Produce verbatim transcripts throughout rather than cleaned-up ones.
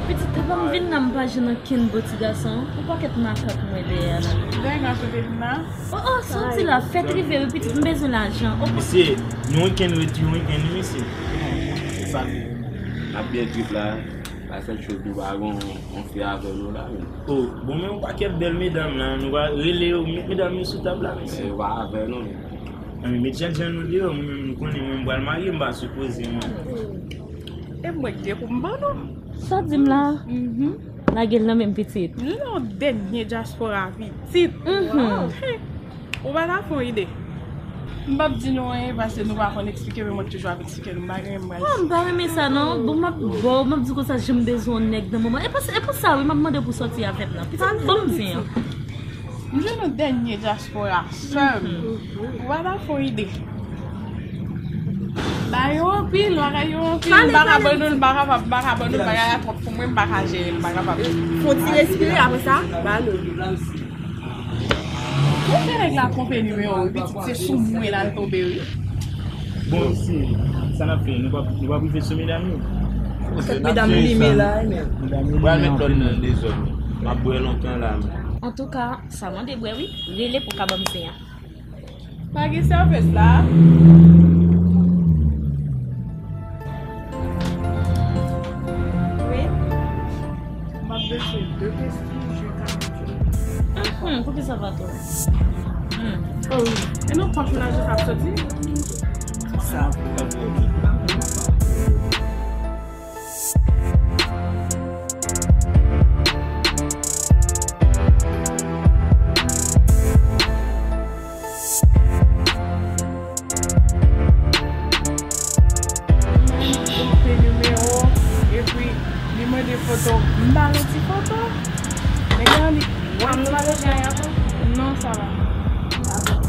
Pitit, depi m vin la, m pa jwenn ankenn bon ti gason. Yon pakèt makak mwen dèyè a la. Dèyè gason te vin la? Oh, oh, sa w di la, fèt rive wi, pitit, m bezwen lajan. Oh, mesye, yon wikenn ret, yon wikenn wi, mesye. Sa n ap byen trip la. La sèl choz nou pa gon, on fi avè nou la menm. Oh, bon, men yon pakèt bèl medam la, nou va rele yo, met medam yo sou tab la, mesye. Yo pa avè nou. Ann, met jènjan nou deyò, mwen menm nou konnen mwen m pral marye, m pa sipoze mwen. E mwen ki te pou m ban nou. Sa w di m la? Mhm. Lage l nan men m pitit. Li yon dènye dyaspora pitit. Mhm. Ou pa ta fè yon ide. M p ap di nou anyen paske nou pa konn eksplike, men mwen toujou ap eksplike nou, m pa gen anyen m pral di. Oh, m pa renmen sa non. Bon, m ap, bon, m ap di konsa, jan m bezwen yon nèg nan moman. E pou, e pou sa wi, m ap mande pou sòti avè m nan. Pitit, ban m zen an. M jwenn yon dènye dyaspora sè m. Ou pa ta fè yon ide. Bagay yo anpil, bagay yo anpil. M pa ka ban nou l, m pa kapab, m pa ka ban nou l, bagay la twòp pou mwen, m pa ka jere l, m pa kapab. Fon ti respire, apre sa, ba nou. Ou fè nèg la twonpe nimewo wi, pitit, se sou mwen l al tonbe wi. Bon, si sa n ap fè, nou p ap, nou p ap rive sou medam yo. Kèk medam yo limen la, men. Pral met lòd nan dezòd. M ap bwè lontan la, men. Antouka, sa mande bwè wi, rele pou ka ban m zen an. Pa gen sèvis la. Wi. M ap bezwen de pastèk, je ka manje. Mhm, pou ki sa pa tou? Hmm. Oh, wi. E non, pòch ou lajan sa ap soti? Sa. Li koupe nimewo, epi li mande foto. M ba l yon ti foto. Nèg la li wè ti foto a. Non, sa va.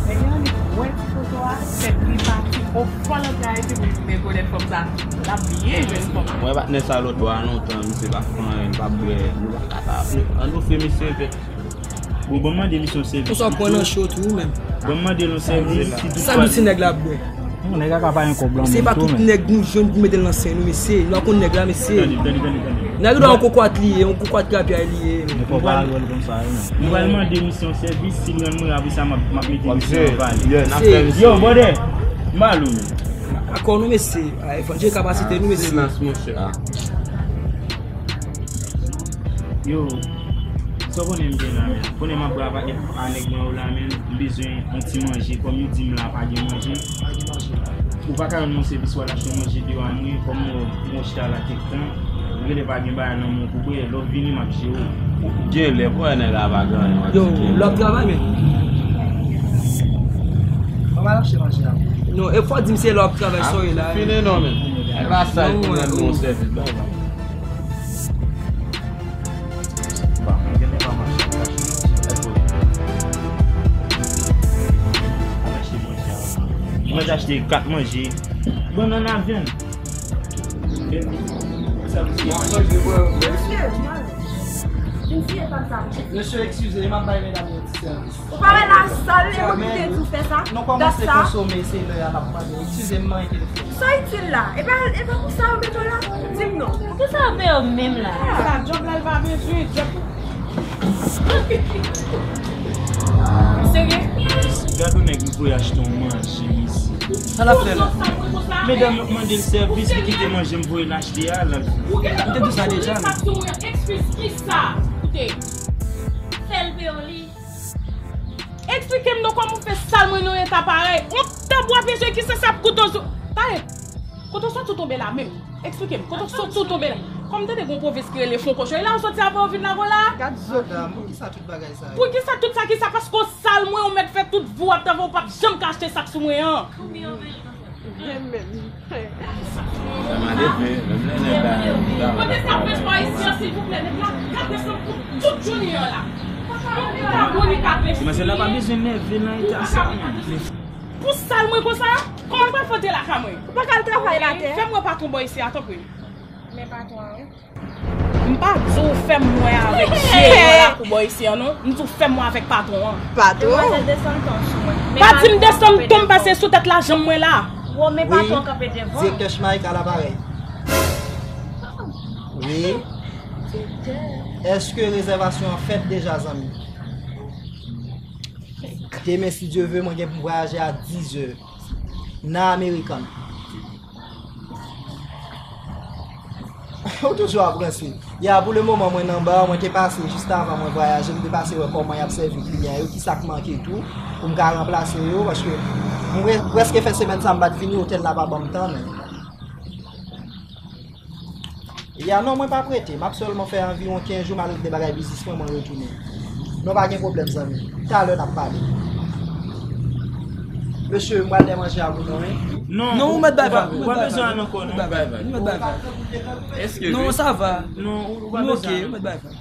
Nèg la li wè ti foto a, tèt li pati. O fò lòt la epi pou l vin rekonèt fanm sa. L ap byen jwenn fanm. Mwen patnè sa lòt bò a lontan, misye pa fè anyen, li pa bwè, nou pa ka pa. Ann ofri misye vè. Bon, ban m mande misye yon sèvis. Konsa w pran nan cho tou, ou menm. Ban m mande l yon sèvis, si tout sa, nou ti nèg la ap bwè. Yon nèg a ka pa yon kòb lan. Se pa tout nèg nou jwenn pou mete l nan sen nou, mesye. Nou pa konn nèg la, mesye. Tande, tande, tande, tande. Nèg la yon kokorat li ye, yon kokorat rapyay li ye. Mwen pa al wè l konsa, non. Mwen pral mande misye yon sèvis, si l rann mwen, apre sa, m ap, m ap mete misye an valè. Yo, brother, m al ou menm. Dakò, nou, mesye. Ay, fò n jere kapasite nou, mesye. Silans, monchè. Yo, sa w konnen m gen la, men. Konnen m ap brave ak nèg mwen yo la, men. M bezwen yon ti manje. Kòm yo di m la, pa gen manje. Ou pa ka rann mwen sèvis, w al achte yon manje deyò a mwen. Kòm mwen, mwen chita la kèk tan. M genlè pa gen bagay nan men w pou bwè. Lè w vini, m ap jere w. Genlè, pou wè nèg la pa gen anyen, w ap di genlè. Yo, lè w ap travay, men. Kòman l ap chè manje a? Non, e fò di m se lè w ap travay, sa w ye la. Fini non, men. Nèg la sa, pou rann mwen yon sèvis, ba. Bon, mwen genlè pa mache ap kache. Al achte manje a. Mwen achte kat manje. Bannann a vyann. Sa misye. Mesye, mesye, pa sa. Mesye, eskize, m ap bay medam yo ti sèvis. Ou pa wè la sal li, mwen ki te di w fè sa? Nou kòmanse konsome, se lè a n ap pale. Eskize m, manyen telefòn. Sa itil la? E pa, e pa pou sa yo mete w la? Di m non. Poukisa yo peye w menm la? Sa djòb la, l pa bezwen djòb. Serye? Gad yon nèg m voye achte yon manje isi. Sa l ap fè la? Medam yo ap mande l sèvis, li kite manje m voye l achte a, l ap. M te di w sa deja, men. Eskiz kisa? Koute. Fè l peye w li. Eksplike m non kòman w fè sal mwen nan yon eta parèy. Yon tan bwa peze ki se sa ap koute w sou. Talè. Kote w soti w tonbe la menm? Eksplike m. Kote w soti w tonbe la? Kòm tande gon pwovès ki rele fon kochon. E la w soti apre w vin la konla? Gad zo. Madanm, poukisa tout bagay sa yo? Poukisa tout sa ki sa? Paske w sal mwen, ou mèt fè tout vi w ap travay, ou p ap janm ka achte sa k sou mwen an. Ven menm. Sa maleve, menm lè nèg la. Kote sa pèch pa isi an, silvouplè? Nèg la ka desann pou tout jounen an la. Papa, li pa bon, li pa pèch. Manzè la pa bezwen nève nan eta sa, non. Pou sal mwen konsa, kòman l pral fè w te lakay mwen? Ou pa ka al travay la tè? Fè m wè patwon bò isi a, tanpri. Men patwon an, wi. M pa di w fè m wè avèk jeran lakou bò isi an, non. M di w fè m wè avèk patwon an. Patwon? Demwazèl desann ton sou mwen. Pa di m desann ton m pase sou tèt lajanm mwen la. Wo, men patwon kanpe devan. Direktè Shmaïka la parèy. Wi. Èske rezèvasyon an fèt deja, zanmi? Demen, si Dye ve, mwen gen pou m vwayaje a dizè nan American. Ou toujou ap ranse. Ya, pou le moman, mwen nan ba, mwen te pase, jis avan mwen vwayaje, m te pase wè kòman y ap sèvi kliyan yo, ki sa k manke tou, pou m ka ranplase yo, paske mwen prèske fè semèn sa m pa t vini, otèl la pa ban m tan, men. Ya, non, mwen pa prete. M ap sèlman fè anviwon kenz jou, m al regle bagay biznis mwen, mwen retounen. Non, pa gen pwoblèm, zanmi. Talè n ap pale. Mesye, m pral dèmanje avè nou, wi. Non, non, ou mèt bay vag, ou pa bezwen al ankò, non. Ou mèt bay vag. Èske non, sa va. Non, ou pa bezwen al ankò. Ou mèt bay vag.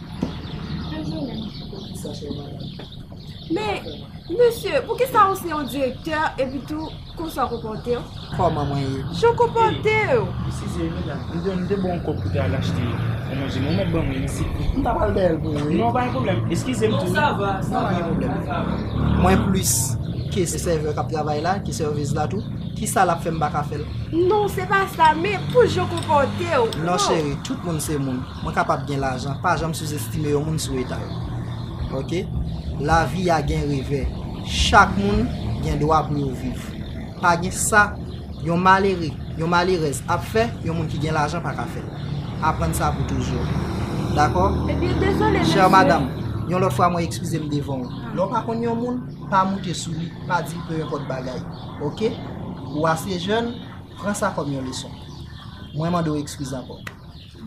Men, mesye, poukisa ou se yon direktè epi tou konsa w konpòte w? Kòman mwen ye? Jan w konpòte w? Eskize, medam, m te, m te ba w yon kòb pou te al achte yon manje, men ou mèt ban mwen li, silvouplè. M ta pral bay l pou ou, wi. Non, pa gen pwoblèm. Eskize m tou. Non, sa va, sa va. Non, pa gen pwoblèm. Mwen plis ke sèvè k ap travay la, ke sèvèz la tou. Kisa l ap fè m pa ka fè l? Non, se pa sa, men pou jan w konpòte w. Non, cheri, tout moun se moun. Mwen kapab gen lajan, pa janm souzestime yon moun sou eta yo. Oke? Lavi a gen revè. Chak moun gen dwa pou yo viv. Pa gen sa yon malere, yon malerèz ap fè, yon moun ki gen lajan pa ka fè l. Aprann sa pou toujou. Dakò? Ebyen, dezole, mesye. Chè madanm, yon lòt fwa mwen ekskize m devan w. Lè w pa konn yon moun, pa moute sou li, pa di l pe enpòt bagay. Oke? Ou ase jèn, pran sa kòm yon leson. Mwen mande w ekskiz ankò.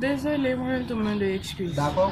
Dezole, mwen menm tou m mande w ekskiz. Dakò?